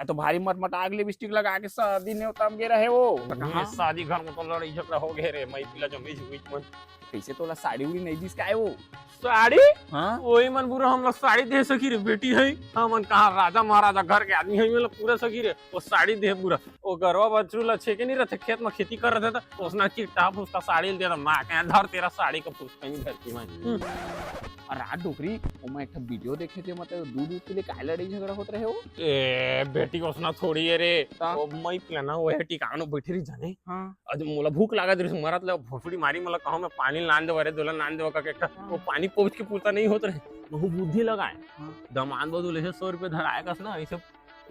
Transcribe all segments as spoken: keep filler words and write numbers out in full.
आ तो भारी मटमटाक लिपस्टिक लगा के शादी नेवता में गे रहे वो। ये शादी घर में तो लड़ाई झगड़ा हो गए रे, मैं पिला जमीज हुई मन। कैसे तोला साड़ी उड़ी नहीं दिस काय वो? साड़ी? हाँ? वही मन बुरा हम लोग साड़ी दे सकी रे बेटी है। हमन कहाँ राजा महाराजा घर के आदमी है, मतलब पूरा सकी रे। वो साड़ी दे बुरा। वो गरवा बछरू ला छेके नहीं रहते, खेत में खेती कर रहे थे, तो उसने चिट्टा फुसका साड़ी दे रहा, माँ के धर तेरा साड़ी का फुसका नहीं धरती मैं। और रात डोकरी, ओमा एक ठो वीडियो देखे थे, मतलब दूध दूध के लिए काय लड़ाई झगड़ा होत रहे हो? ए बेटी, ओसना थोड़ी है रे। ता? वो मैं पिला ना, वो है टिकानो बैठी रही जाने। हाँ। आज मोला भूख लागत रहिस, मरत ले भोसड़ी मारी, मोला कहो मैं पानी लान देवा रे, दोला लान देवा का, का, का, हाँ। वो पानी पहुंच के पूरता नहीं होत रहे, बहु बुद्धि लगाए। हाँ। दमान बदले है सौ रुपये धराए कस ना, ऐसे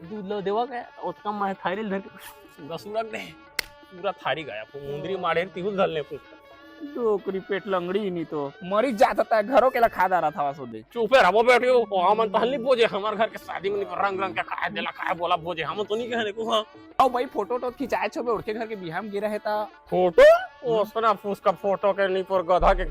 दूध लो देवा का, ओतका मैं थारी धर के पूरा सुरक दे, पूरा थारी गया, वो मुंदरी मारे तिहुल धर ले पूरा। डोकरी पेट लंगड़ी ही नहीं तो मरी जाता था, घरों के ला खा डारा था सोदे। चुपे रहो बेटी, वो हमन तहन नहीं बोजे, हमार घर के शादी में नहीं रंग रंग के खाए देला, खाए बोला बोजे, हम तो नहीं कहे रे को, हाँ। आओ भाई, फोटो तो खिंचाए छबे, उड़के घर के बिहाम गिरा है ता। फोटो? हम्म। ओसना फूस का फोटो के नहीं पर गधा के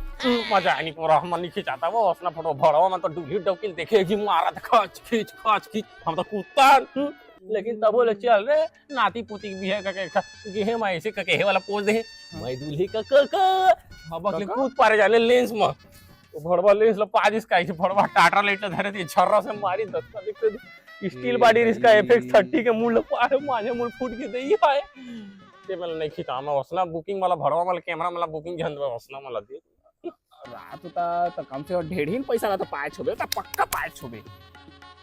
मजा नहीं पर हम नहीं खिंचाता, वो ओसना फोटो भड़वा में तो डुली डौकिल देखे जी मारा था, खच खींच, खच खींच, हम तो कुत्ता, हम्म। लेकिन तबो ले चल रे, नाती पोती के बिहे का, का, का, गेहे में ऐसे का, कहे वाला पोज दे, हाँ। मैं दूल्हे का, का, का, हबक ले का, का? कूद पारे जाने लेंस में। वो भड़वा लेंस ला पाजिस का, ऐसे भड़वा टाटा लाइट ला धरे थी, छर्रा से मारी, धक्का दिक्का दी। स्टील ए बॉडी रिस्का भाई। एफ एक्स थर्टी के मुंह ला पारे, माने मुंह फूट के दे ही आए। ते मला नहीं खिंचा, मैं ओसना बुकिंग वाला भड़वा वाला कैमरा वाला बुकिंग झंड में ओसना मला दे। रात होता तो कम से कम ढेढ़ीन पैसा ला तो पाए छोबे, तो पक्का पाए छोबे।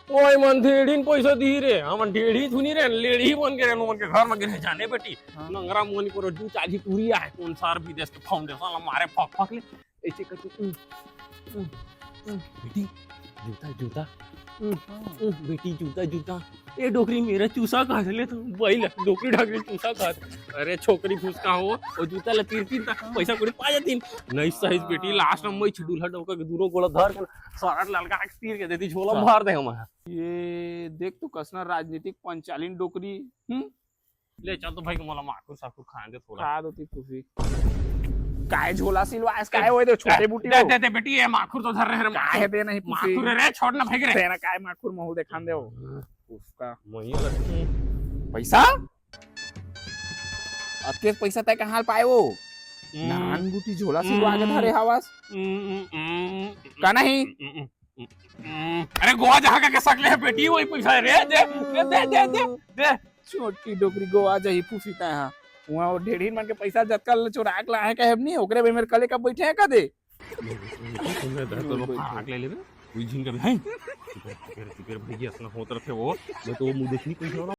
ओए मन ढेढ़ीन पैसा दी रे, हमन ढेढ़ी धुनी रे, लेढ़ी बन के रे, मन के घर में गिरे जाने बेटी। हाँ। नंगरा मोनी पर जू चाजी टूरी आए, कौन सार विदेश के फाउंडेशन ला मारे फक फक ले। ऐसे करके, उम, उम, उम, बेटी, जूता, जूता। उम, उम, बेटी, जूता, जूता। ए डोकरी, मेरा चूसा खा ले तू, बैल, डोकरी ढाकरी चूसा खा। अरे छोकरी फुसका हो, वो जूता ला तीर तीर ता, पैसा कोड़ी पा जातीन। नहीं सही बेटी, लास्ट में मैं छुडूल्हा डोका के दूनों गोला धर के ना, सारा ललका के तीर के देती, झोला हाँ। मार दे हम। ये देख तू कसना राजनीतिक पंचालीन डोकरी, हम्म? ले चल तो भाई, मोला माखुर साखुर खान दे थोड़ा। खा दो ती फूफी। काय झोला सिलवाएस, काय होए दे छोटे ए, बूटी दे, हो। दे, दे बेटी, ये माखुर तो धर रहे रे, काय है दे नहीं फूफी। माखुर रे, छोड़ ना भाई रे। तेरा काय माखुर महू देखान दे हो। हाँ। उसका। वही अलग। पैसा? अतके पैसा तय कहाँ पाए वो? हम्म। नान बूटी झोला सिलवा के हम्म। धरे हवास। हम्म, हम्म, हम्म, का नहीं? हम्म, हम्म, हम्म। अरे गोवा जहाँ का, का सकले है बेटी, वही पैसा है रे, दे, दे, दे, दे, दे, दे। छोटी डोकरी गोवा जाही फूफी तय हाँ। वहाँ वो ढेढ़ीन मन के पैसा जतका ल चुरा के लाए कहे नहीं, ओकरे बे मेरे कले का बैठे है का दे? मैं तो लोग फराक ले लेबे, कोई झिन कभी, हैं? फिकर, फिकर, फिकर भैया, असना होत रथे वो, मैं तो वो मुंह देखनी कोई ना